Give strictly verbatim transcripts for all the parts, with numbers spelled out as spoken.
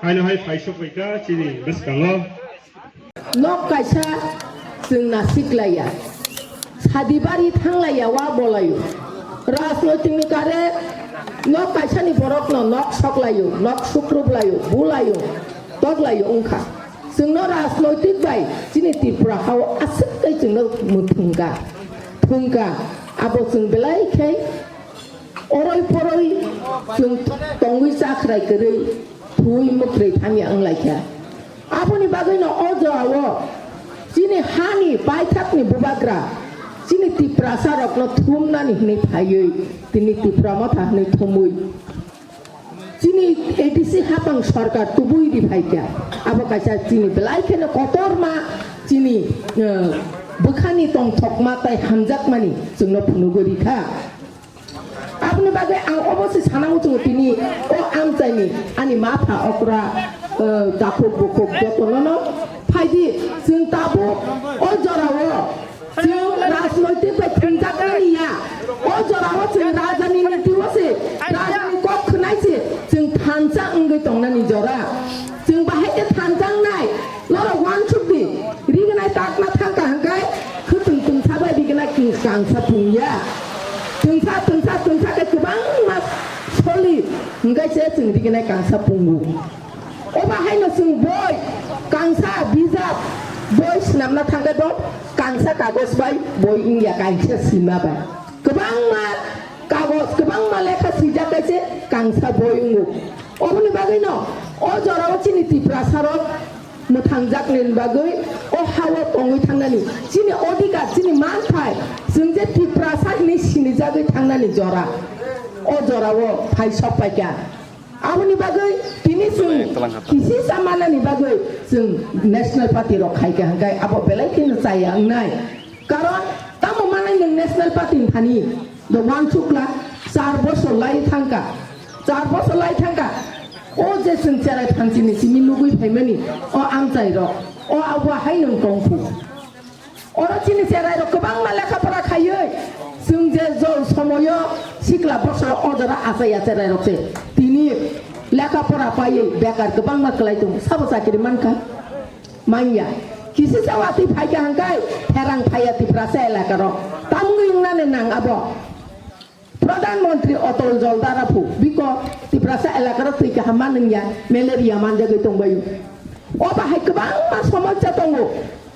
Haino hai phai sokphaikha chini bwskango. Nok kaisa chwng nasik laiya, sadi bari thanglaiya, wa bolaio. Rajnoitikni kare nok kaisani borokno nok soklaio, nok sukruplaio, bulaio, toklaio wngkha. Chwngno rajnoitik bai chini Tripura hao aswk tei chwngno mwthwngkha, thwngkha. Abo chwng belai khe oroi poroi chwng tongwi chakhrai kwrwi, thwi mwkhwrwi thangya wnglaikha. Aboni bagwino o jorao chini hani paithakni bubagra chini Tiprasa rokno thumnani hwnwi phaiwi tini Tipra Motha hwnwi thumwi chini A D C hapang sorkar tubui ri phaikha. Abo kaisa chini belai kheno kotorma chini, eh, bwkhani tongthokma tei hamjakmani chwngno phunugwi rikha. Aboni bagwi ang obo se sana muchungo tini o amchaini ani mapha okra, eh, takhuk bukhuk jotonono phaidi chwng tabuk o jorao chwng rajnoitik bai thwngjakmani ya. O jorao chwng rajani niti o se, rajani kok khwnai se chwng thansa wngwi tongnani jora. Chwng bahai khe thansa wngnai. Norok uansuk di, rignai takna thangkha hwnkhe khwtwng twngsa bai rignai kangsa pungya. Twngsa, twngsa, twngsa khe kwbangma soli hwnkhe se chwng rignai kangsa pungo. Obo haino chwng boi, kangsa bijap, boi swnamna thangkhe bo kangsa kagoj bai boi wngya, kaisa sima bai. Kwbangma kagoj, kwbangma lekha swijak khe se kangsa boi wngo. Oboni bagwino o jorao chini Tiprasarok mwthangjaknini bagwi o hao tongwi thangnani chini odhikar, chini manthai, chwng je Tiprasa hinwi sinijagwi thangnani jora, o jorao phai sok paikha. Aboni bagwi tini chwng kisisa manani bagwi chwng National Party rok khaikha hwnkhe abo belai kheno chaya wngnai. Karon tamo manai nwng National Party ni thani? The uansukla char bosor lai thangkha, char bosor lai thangkha. O je chwng cherai thanchini simi nugwi phaimani, o amchai rok, o abo hai nwng tongkhu. Oro chini cherai rok kwbangma lekha pora khaiwi, chwng je jol somoyo sikla bosor o jora achai ya cherai rok se. Tini lekha pora paiwi bekar kwbangma kwlai tongo, sabo chakiri mankha? Manya. Kisisa watwi phaikha hwnkhe pherang phaiya Tiprasa elaka rok. Tamungwi wngnani nang abo. Pradhan Mantri Atal Jal Dhara phu biko Tiprasa elaka rok twi kaham ma nungya, malaria manjagwi tongbaio. O bahai kwbangma somosya tongo.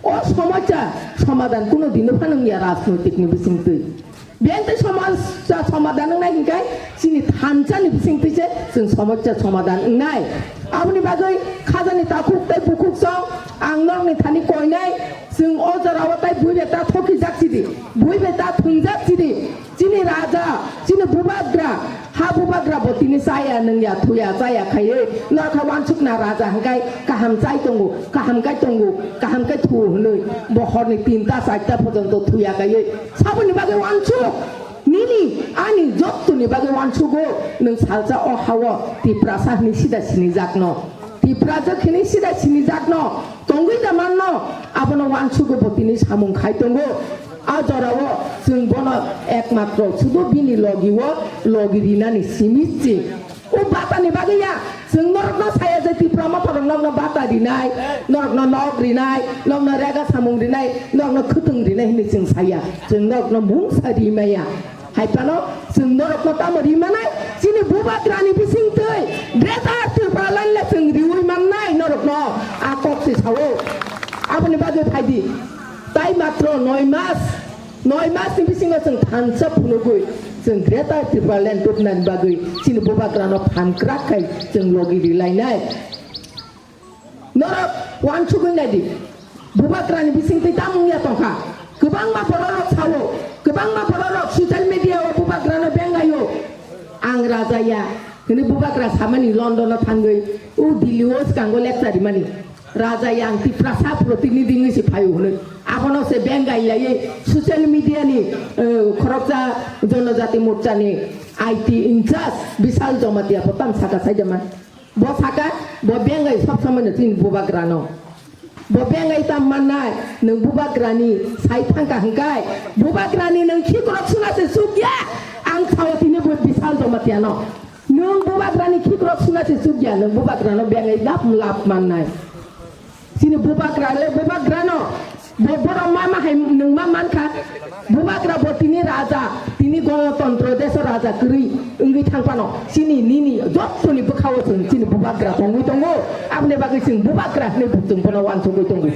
O somosya somadhan kuno dino pha nungya rajnoitik ni bisingtwi. Biyang tei somosya somadhan wngnai hwnkhe chini thansa ni bisingtwi se chwng somosya somadhan wngnai. Aboni bagwi khajani takhuk tei bukhuk song ang nokni thani koinai, chwng o jorao tei bui beta thokijak chidi, bui beta thwngjak chidi. Chini raja, chini bubagra, ha bubagra bo tini chaya nungya, thuya, chaya khaiwi norokha uansukna raja hwnkhe kaham chai tongo, kaham kai tongo, kaham kai thu hwnwi bo horni tinta charta porjonto thuya kaiwi saboni bagwi uansuk. Nini ani jottoni bagwi uansugo, nwng salsa o hao Tiprasa hwnwi sida sinijakno. Tiprajwk hwnwi sida sinijakno tongwi da manno, abono uansugo bo tini samung khai tongo. A jorao chwng bono ekmatro sudo bini logi o logi rinani simi chwng. O batani bagwi ya, chwng norokno saya je Tipra Motha rok nokno bata rinai, norokno nok rinai, nokno rega samung rinai, nokno khwtwng rinai hwnwi chwng saya. Chwng norokno mungsa rimaya. Hai phano chwng norokno tamo ri manai, chini bubagrani bisingtwi Greater Tipraland le chwng riwi mannai norokno, a kok se sao. Aboni bagwi phaidi, tai matro noi mas, noi mas ni bisingo chwng thansa phunugwi chwng Greater Tipraland tubunani bagwi chini bubagrano phan kwrak khai chwng logi rilainai. Norok uansugwi naidi, bubagrani bisingtwi tamung ya tongkha. Kwbangma bororok sao, kwbangma bororok social media o bubagrano bengaio. Ang raja ya hwnwi bubagra samani London o thangwi, o Delhi o swkango lecture rimani. Raja ya ang Tiprasa protinidhi wngwi se phaio hwnwi. Abono se bengai laiwi social media ni, eh, khoroksa Jonojati Morcha ni I T in charge Bishal Jamatia bo tam saka saijama. Bo saka, bo bengai sob somoi no chini bubagrano. Bo bengai tam mannai, nwng bubagrani sai thangka hwnkhe, bubagrani nwng khikrok suna se sukya, ang sao tini bo Bishal Jamatia no. Nwng bubagrani khikrok suna se chukya, nwng bubagrano bengwi lap lap mannai. Chini bubagra le bubagrano, bo borok ma ma hai nwng ma mankha. Bubagra bo tini raja, tini gonotontro deso raja kwrwi wngwi thang phano chini nini jottoni bwkhao chwng chini bubagra tongwi tongo. Aboni bagwi chwng bubagra hwnwi chwng bono uansugwi tongo.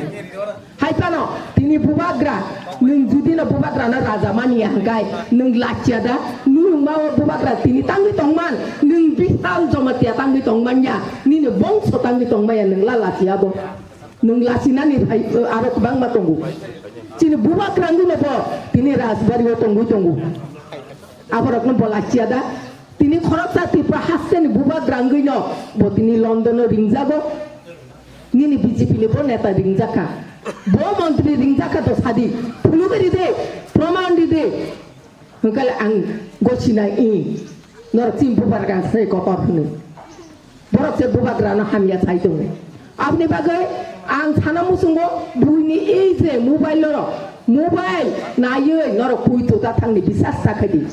Hai phano tini bubagra, nwng judino bubagrano raja mani ya hwnkhe nwng lachia da? Nwng ma o bubagra tini tangwi tongman, nwng bisal jomatia tangwi tongman ya, nini bongso tangwi tongman ya, nwng la lachia bo. Nwng lachinani hai, aro kwbangma tongo. Chini bubagra wngwino bo tini rajbari o tongwi tongo. Aborokno bo lachia da? Tini khoroksa Tripura hasteni bubagra wngwino bo tini London o ringjago. Nini B J P ni bo neta ringjakha. Bo montri ringjakha to sadi. Phunugwi ride, proman ride. Hwnkhe ang gosina i. Norok chini bubagra se kotor hwnwi. Borok se bubagrano hamya sai tongo. Aboni bagwi ang sana muchungo buini ei je mobile norok, mobile naiwi norok pui tuta thangni bisas sakhaidi.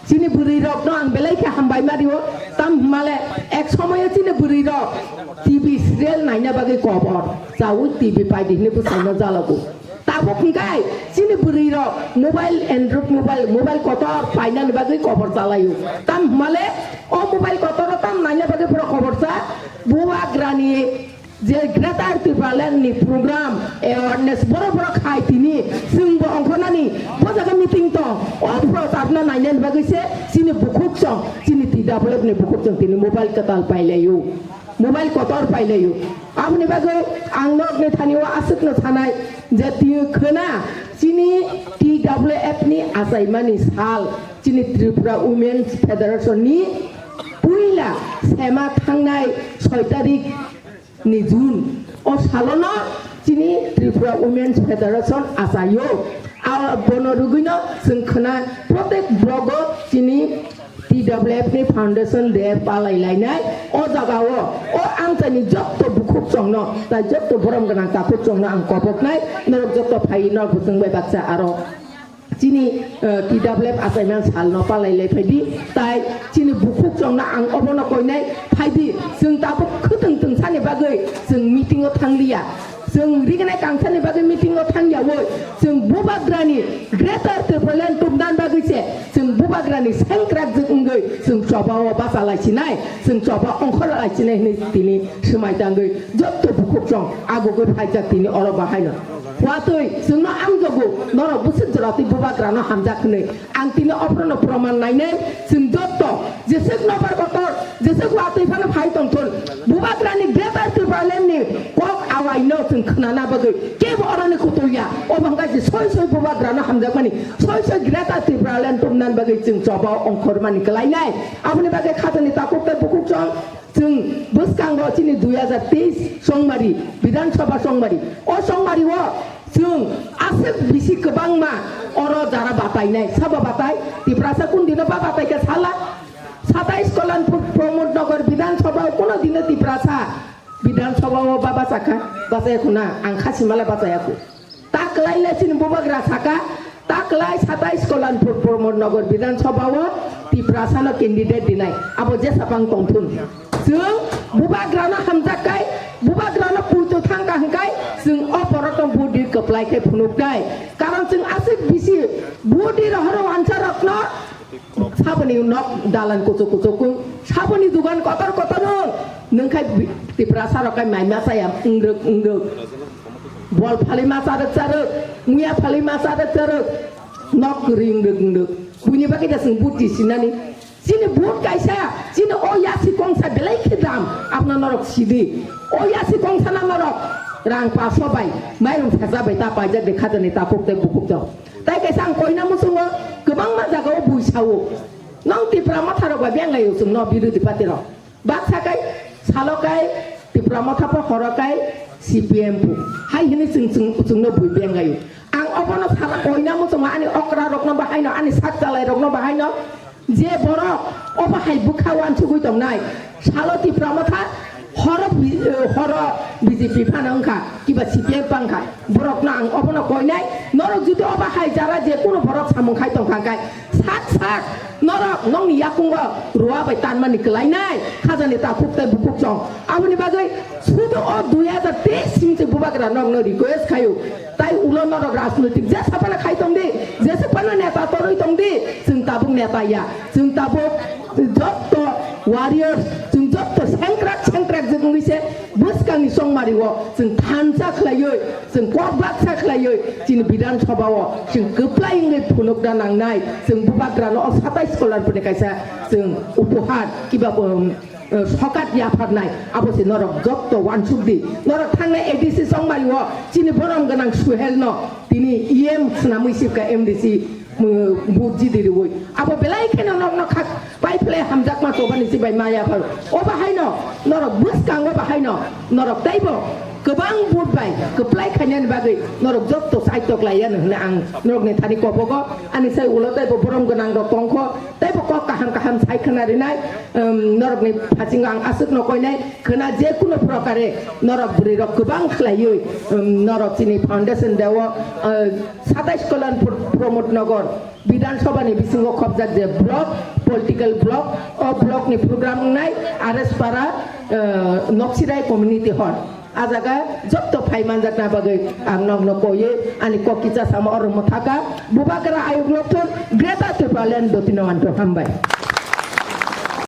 Chini bwrwi rokno ang belai khe hambai ma rio, tam hwnmale ek somoyo chini bwrwi rok T V serial naina bagwi kobor, chawi T V paidi hwnwi bwsai no jalago. Tabuk hwnkhe chini bwrwi rok mobile, Android mobile, mobile kotor painani bagwi kobor jalaio. Tam hwnmale o mobile kotor o tam naina bagwi borok kobor cha, bubagrani je Greater Tipraland ni program awareness borok borok khai tini, chwng bo ongkhornani bo jaga meeting tong, o procharno nainani bagwi se chini bukhuk chwng, chini T W F ni bukhuk chwng tini mobile kwtal pailaio, mobile kotor pailaio. Aboni bagwi ang norokni thani o aswkno sanai je twi khwna chini T W F ni achaimani sal, chini Tripura Women's Federation ni puila sema thangnai soi tarik ni June o salono chini Tripura Women's Federation achaio. A bono rwgwino chwng khwna protek blogo chini T W F ni Foundation Day palai lainai. O jagao o amchaini jotto bukhuk chwngno tai jotto borom gwnang takhuk chwngno ang koboknai, norok jotto phai norok bwswng bai baksa aro. Chini, eh, T W F achaimani salno palai lai phaidi, tai chini bukhuk chwngno ang obono koinai phaidi, chwng tabuk khwtwng twngsani bagwi chwng meeting o thangliya, chwng rignai kangsani bagwi meeting o thangyawi, chwng bubagrani Greater Tipraland tubnan bagwi se chwng bubagrani sengkrak jwk wngwi chwng choba o basa laisinai, chwng choba ongkhor laisinai hwnwi tini swmai tangwi jotto bukhuk chwng agugwi phaijak tini oro bahaino. Watwi chwngno amjogo, norok bwswk jora twi bubagrano hamjak hwnwi. Ang tini ophorono proman nainai, chwng jotto jeswk nobar kotor, jeswk watwi phano phai tongthun. Bubagrani Greater Tipraland ni kok awaino chwng khwnana bagwi kebo oroni kutul ya. Obo hwnkha je soi soi bubagrano hamjakmani, soi soi Greater Tipraland tubunani bagwi chwng choba ongkhormani kwlainai. Aboni bagwi khatoni takhuk tei bukhuk chwng Chwng bwskango chini dui hajar teis chongmari, Bidhan Sabha chongmari. O chongmari o chwng aswk bisi kwbangma oro jara batainai. Sabo batai, Tiprasa kundino ba batai khe sala. Satais Kalanpur Pramod Nagar Bidhan Sabha o kuno dino Tiprasa Bidhan Sabha o ba bachakha, bachaya khuna, ang kha simala bachaya khu. Ta kwlai le chini bubagra saka, ta kwlai satais Kalanpur Pramod Nagar Bidhan Sabha o Tiprasa no candidate dinai. Abo jesa bang tongthun. Chwng bubagra no hamjak kai, bubagra no puitu thangka hwnkhe chwng o borok no budi kwplai khe phunuk nai. Karon chwng aswk bisi budi rohoro wansa rok no Saboni nok dalan kuchuk kuchuk kung, saboni dugan kotor kotor kung. Nwng khai bi-, Tiprasa rok khai mai ma chaya, wng rwk, wng rwk. Bol phali ma charwk charwk, muya phali ma charwk charwk. Nok kwrwi wng rwk, wng rwk. Buini bagwi da chwng buti sinani. Chini but kaisa, chini o yasi kongsa belai khe dam, apna norok sidi. O yasi kongsa na norok rang paso bai, mairum sasa bai ta paijak de khajani takhuk tei bukhuk jok. Tai kaisa ang koina muchungo kwbangma jagao bui sao. Nong Tipra Motha rok bai benglaio chwngno birodhi party rok. Baksa kai salo kai Tipra Motha pho horo kai C P M pho. Hai hwnwi chwng, chwng, chwngno bui benglaio. Ang obono sala koina muchungo ani okra rokno bahaino, ani sak chalai rokno bahaino. Je borok obo hai bwkha uansugwi tongnai, salo Tipra Motha, horo bi-, eh, horo B J P phano wngkha, kiba C P M phano wngkha, borokno ang obono koinai, norok jodi obo hai jara je kuno borok samung khai tongkha hwnkhe, sak Sak, norok nokni yakungo rua bai tanmani kwlainai, khajani takhuk tei bukhuk chong. Aboni bagwi sudu o dui hajar teis sing se bubagra nokno request khaio. Tai ulo norok rajnoitik jesa phano khai tong di, jesa phano neta torwi tong di, chwng tabuk neta ya, chwng tabuk jotto warriors, chwng jotto sengkrak sengkrak jwk wngwi se bwskangni chongmario chwng thansa khlaiwi, chwng kok baksa khlaiwi chini Bidhan Sabha o chwng kwplai wngwi phunukna nangnai, chwng bubagrano o satais kolarpuni kaisa chwng upohar kiba, um, eh, sokat yapharnai, abo se norok jotto wansuk di. Norok thangnai A D C chongmario chini borom gwnang Suhelno tini E M swnamwi sibka M D C, mm, vote jidi riwi. Abo belai kheno nokno khak pai phlai hamjakma chobani sibai ma yaphar. Obo haino norok bwskango bahaino norok taibo kwbang vote bai kwplai khainani bagwi norok jotto saitok laiyano hwnwi ang norokni thani kobogo ani sai ulo taibo borom gwnang rok tongkho. Teibo kok kaham kaham sai khwna rinai, um, norokni phasingo ang aswkno koinai khwna je kuno prokare norok bwrwirok kwbang khlaiwi, um, norok chini foundation deo, uh, satais Kalyanpur Pramod Nagar Bidhan Sabha ni bisingo khopjak je block, political block, o block ni program wngnai R S Para, uh, Noksirai Community Hall. A jaga jotto phai manjakna bagwi ang nokno koiwi ani kok kicha sama oro mwthaka. Bubagra ayuk nokthun Greater Tipraland dotino anto hambai.